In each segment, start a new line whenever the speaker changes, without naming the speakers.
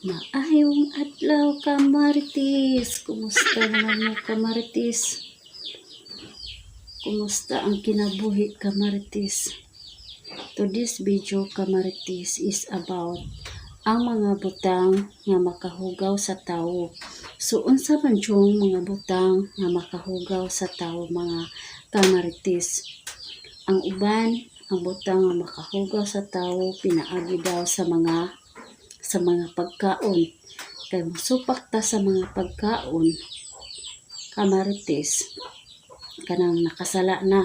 Maayong adlaw, kamarites! Kumusta naman mo, kamarites? Kumusta ang kinabuhi, kamarites? To this video, kamarites, is about ang mga butang nga makahugaw sa tawo. So unsa man yung mga butang nga makahugaw sa tawo, mga kamarites? Ang uban, ang butang nga makahugaw sa tawo pinaagi daw sa mga pagkaon. Kay musupak ta sa mga pagkaon, kamarites, kanang nakasala na,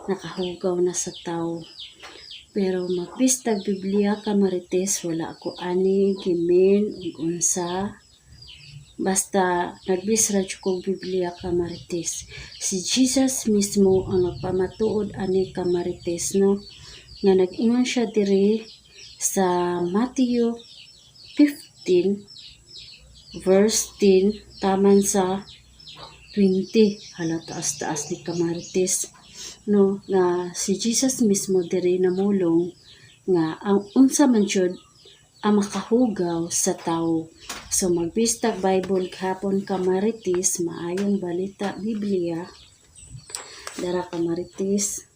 nakahugaw na sa tawo. Pero magbistag Biblia, kamarites, wala ako ani gimin ug unsa. Basta nagbis ra jud kog Biblia, kamarites. Si Jesus mismo ang nagpamatuod ani, kamarites, no, nga nag-ingon siya diri sa Matthew 15 verse 10 taman sa 20. Hala, taas-taas ni, kamarites, no, nga si Jesus mismo diri namulong nga ang unsa man jud ang makahugaw sa tawo. So magbistag Bible gihapon, kamarites, Maayong Balita Biblia. Dara, kamarites.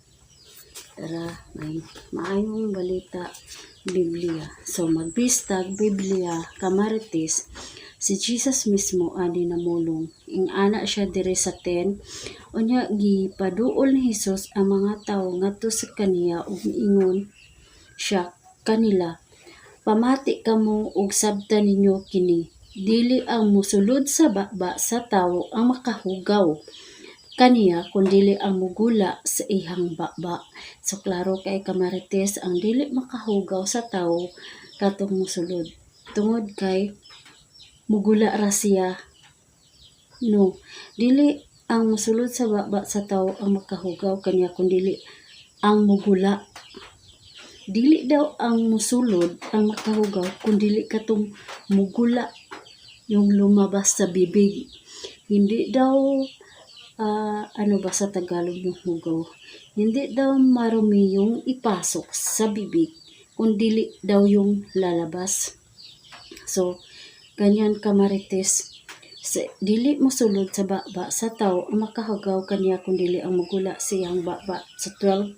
Dara may Maayong Balita Biblia. So magbistag Biblia, kamarites, si Jesus mismo ani namulong. Ing-ana siya diri sa 10. Unya gipaduol ni Jesus ang mga tawo ngadto sa kaniya ug miingon siya kanila, "Pamati kamo ug sabta ninyo kini, dili ang mosulod sa baba sa tawo ang makahugaw kaniya kundili ang mugula sa iyang baba." So klaro kay, kamarites, ang dili makahugaw sa tawo katong mosulod. Tungod kay mugula ra siya, no? Dili ang mosulod sa baba sa tawo ang makahugaw kaniya kundili ang mugula. Dili daw ang mosulod ang makahugaw kundili katong mugula, yung lumabas sa bibig. Hindi daw ano ba sa Tagalog yung hugaw? Hindi daw marumi yung ipasok sa bibig kundili daw yung lalabas. So, ganyan, kamarites. Sa, dili mosulod sa baba sa tawo ang makahugaw kaniya kundili ang mugula siyang baba. Sa 12,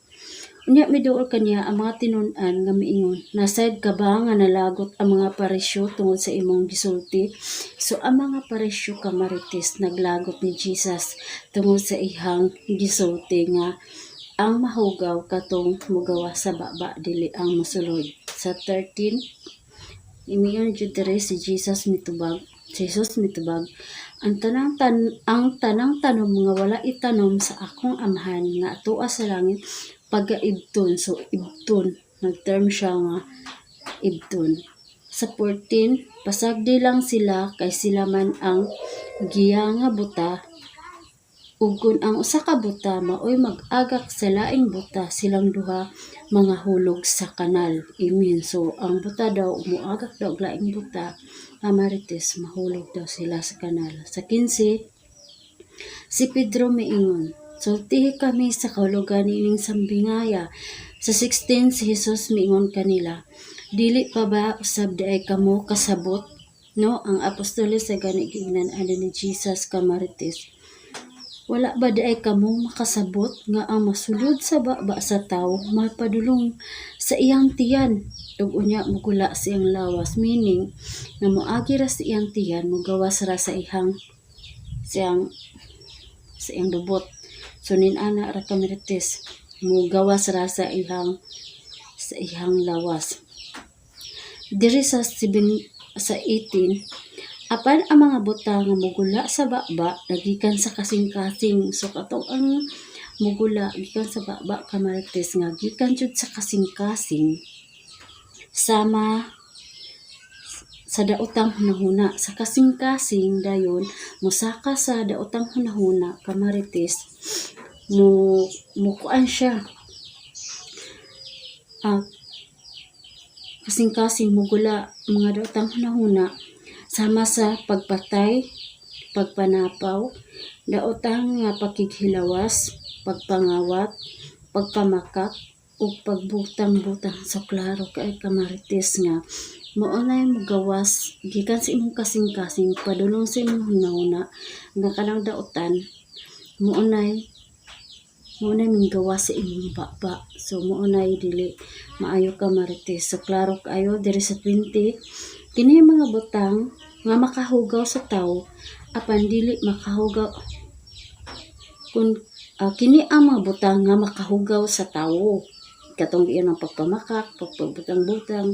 unya miduol kaniya ang mga tinun-an nga miingon, "Nasayod ka ba nga nalagot ang mga Pariseo tungod sa imong gisulti?" So ang mga Pariseo, kamarites, naglagot ni Jesus tungod sa iyang gisulti nga ang mahugaw katong mugawas sa baba, dili ang mosulod. Sa 13, imiyon jud diri si Jesus mitubag. Si Jesus mitubag, Ang tanang tanom nga wala itanom sa akong Amahan nga atoa sa langit pagaibton." So ibton, nagterm siya nga ibton. Sa 14, pasagdi lang sila kay sila man ang giya nga buta, ug kun ang usa ka buta maoy mag-agak sa laing buta, silang duha mangahulog sa kanal. Amen. So ang buta daw muagak daw og laing buta, kamarites, mahulog daw sila sa kanal. Sa 15, si Pedro miingon, "Sultihi kami sa kahulugan niining sambingaya." Sa 16, si Jesus miingon kanila, "Dili pa ba usab diay kamo kasabot?" No, ang apostoles sa gani giingnan ani ni Jesus, kamarites. "Wala ba diay kamo makasabot nga ang masulod sa baba sa tawo mapadulong sa iyang tiyan ug unya mugula sa iyang lawas?" Meaning nga moagi ra sa iyang tiyan, mogawas ra sa iyang lubot. So nin-ana ra, kamarites, mogawas ra sa iyang lawas. Diri sa 7 sa 18, apan ang mga butang nga mugula sa baba nagikan sa kasing-kasing. So katong ang mugula gikan sa baba, kamarites, nga gikan jud sa kasing-kasing, sama sa daotang hunahuna. Sa kasing-kasing dayon mosaka sa daotang hunahuna, kamarites, mo mukuan siya. Kasing-kasing mugula mga daotang hunahuna sama sa pagpatay, pagpanapaw, daotang nga pakighilawas, pagpangawat, pagpamakak, ug pagbutang-butang. So klaro kay, kamarites, nga Mao nay mogawas gikan sa imong kasing-kasing padulong sa imong hunahuna nga kanang dautan mao nay minggawas sa imong baba. So mao nay dili maayo, kamarites. So klaro kaayo diri sa 20, kini mga butang nga makahugaw sa tawo apan dili makahugaw kun kini ang mga butang nga makahugaw sa tawo, katong iyon ang pagpamakak, pagpagbutang-butang,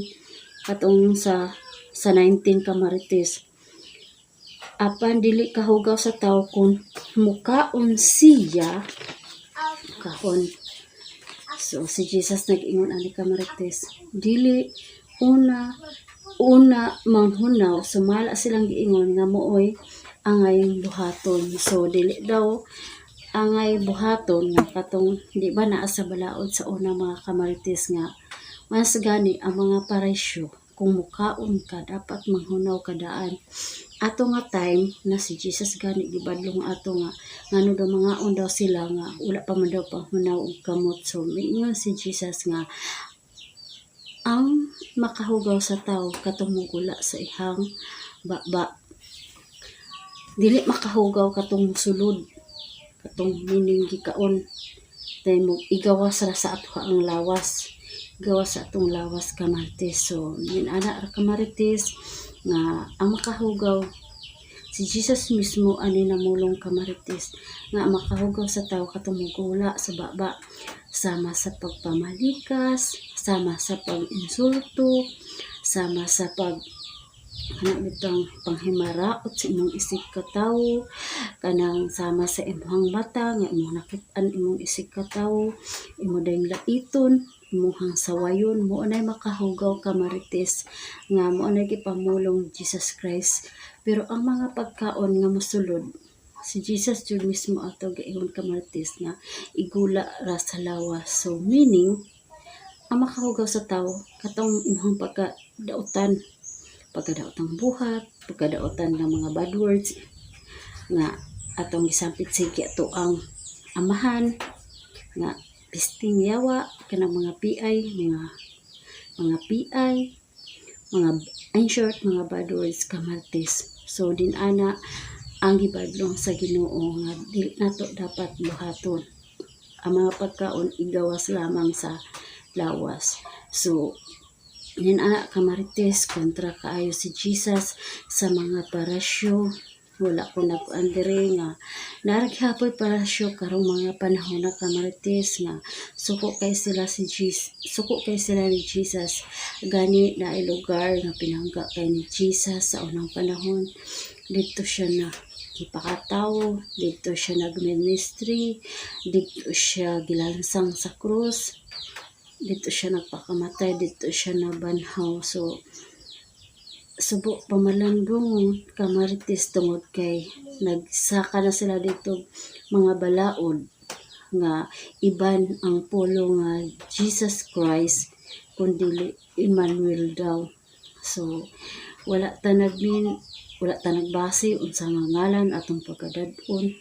katong sa 19, kamarites, apan dili kahugaw sa tawo kung mukaon siya kaon. So si Jesus nag-ingon ani, kamarites, dili una una manghunaw. Sumala silang giingon nga mooy angay buhaton. So dili daw angay buhaton nga katong di ba naa sa balaod sa una, mga kamarites, nga mas gani ang mga parisyo, kung mukaon ka dapat manghunaw ka daan. Ato nga time na si Jesus gani gibadlong ato nga ngano daw mangaon daw sila nga wala pa man daw panghunaw og kamot. So miingon si Jesus nga ang makahugaw sa tawo katong mugula sa ihang baba, dili makahugaw katong sulod, katong meaning gikaon dahil mo igawas ra sa ato ang lawas, gawas sa atong lawas, kamarites. So yun ana ra, kamarites, nga ang makahugaw, si Jesus mismo ani namulong, kamarites, nga ang makahugaw sa tawo katong mugula sa baba, sama sa pagpamalikas, sama sa pag-insulto, sama sa pag kana bitang panghimaraot sa imong isig katawo, kanang sama sa imong mata nga imong nakit-an imong isig katawo, imo dayong laiton, imong sawayon, mao nay makahugaw, kamarites, nga mao nay gipamulong Jesus Christ. Pero ang mga pagkaon nga mosulod, si Jesus jud mismo ato giingon, kamarites, nga igula ra sa lawas. So meaning ang makahugaw sa tawo katong imong pagkadautan, pagkadaotang buhat, pagkadautan ng mga bad words nga atong gisampit sige ato ang amahan nga pisting yawa, kanang mga PI, mga PI, mga in short, mga bad words, kamarites. So din ana ang gibadlong sa Ginoo nga dili nato dapat buhaton. Ang mga pagkaon igawas lamang sa lawas. So nin ana, kamarites, kontra kaayo si Jesus sa mga parasyo. Wala ko nagkuan diri nga naa ra gihapoy parasyo karong mga panahon na, kamarites, nga suko kay sila si Jesus, suko kay sila ni Jesus. Gani naay lugar nga pinangga kay ni Jesus sa unang panahon. Didto siya na gipakatawo, didto siya nagministry, didto siya gilansang sa krus, didto siya nagpakamatay, didto siya nabanhaw. So subo pamalandong, kamarites, tungod kay nagsaka na sila dito mga balaod nga iban ang pulong nga Jesus Christ kun dili Emmanuel daw. So wala ta nagmin wala ta nagbase unsa nga ngalan atong pagkadad-on,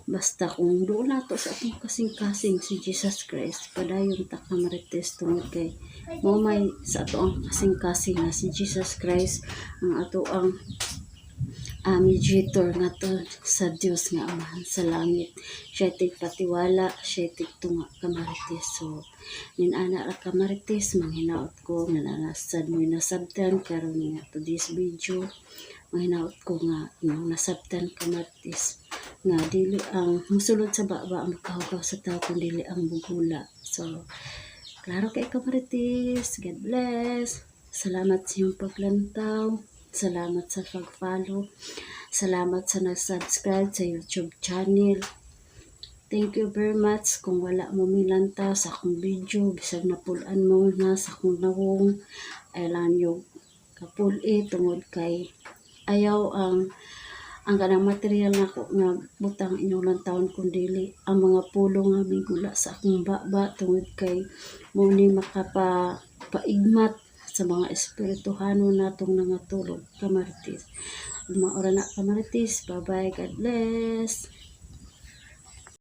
basta kung duol nato sa atong kasing-kasing si Jesus Christ, padayon ta, kamarites, tungod kay mao may sa ato ang kasing-kasing nga si Jesus Christ ang ato ang mediator ngadto sa Dios nga Amahan sa langit. Siya tigpatiwala, siya tigtunga, kamarites. So nin ana ra, kamarites, manghinaot ko nga naa sad mo'y nasabtan karon nga to this video. Manghinaot ko nga inyong nasabtan, kamarites, nga dili ang musulod sa baba ang makahugaw sa tao kun dili ang mugula. So klaro kay, kamarites. God bless. Salamat sa inyong paglantaw. Salamat sa pag-follow. Salamat sa nag-subscribe sa YouTube channel. Thank you very much. Kung wala mo milantaw sa akong video, bisag napul-an mo na sa akong nawong, ay lang yung kapul-i tungod kay ayaw ang kanang material nako nga butang inyong lantawon kun dili ang mga pulong nga migula sa akong baba, tungod kay mo ni makapa paigmat sa mga espirituhano natong nangatulog, kamarites. Maura na, kamarites. Bye bye. God bless.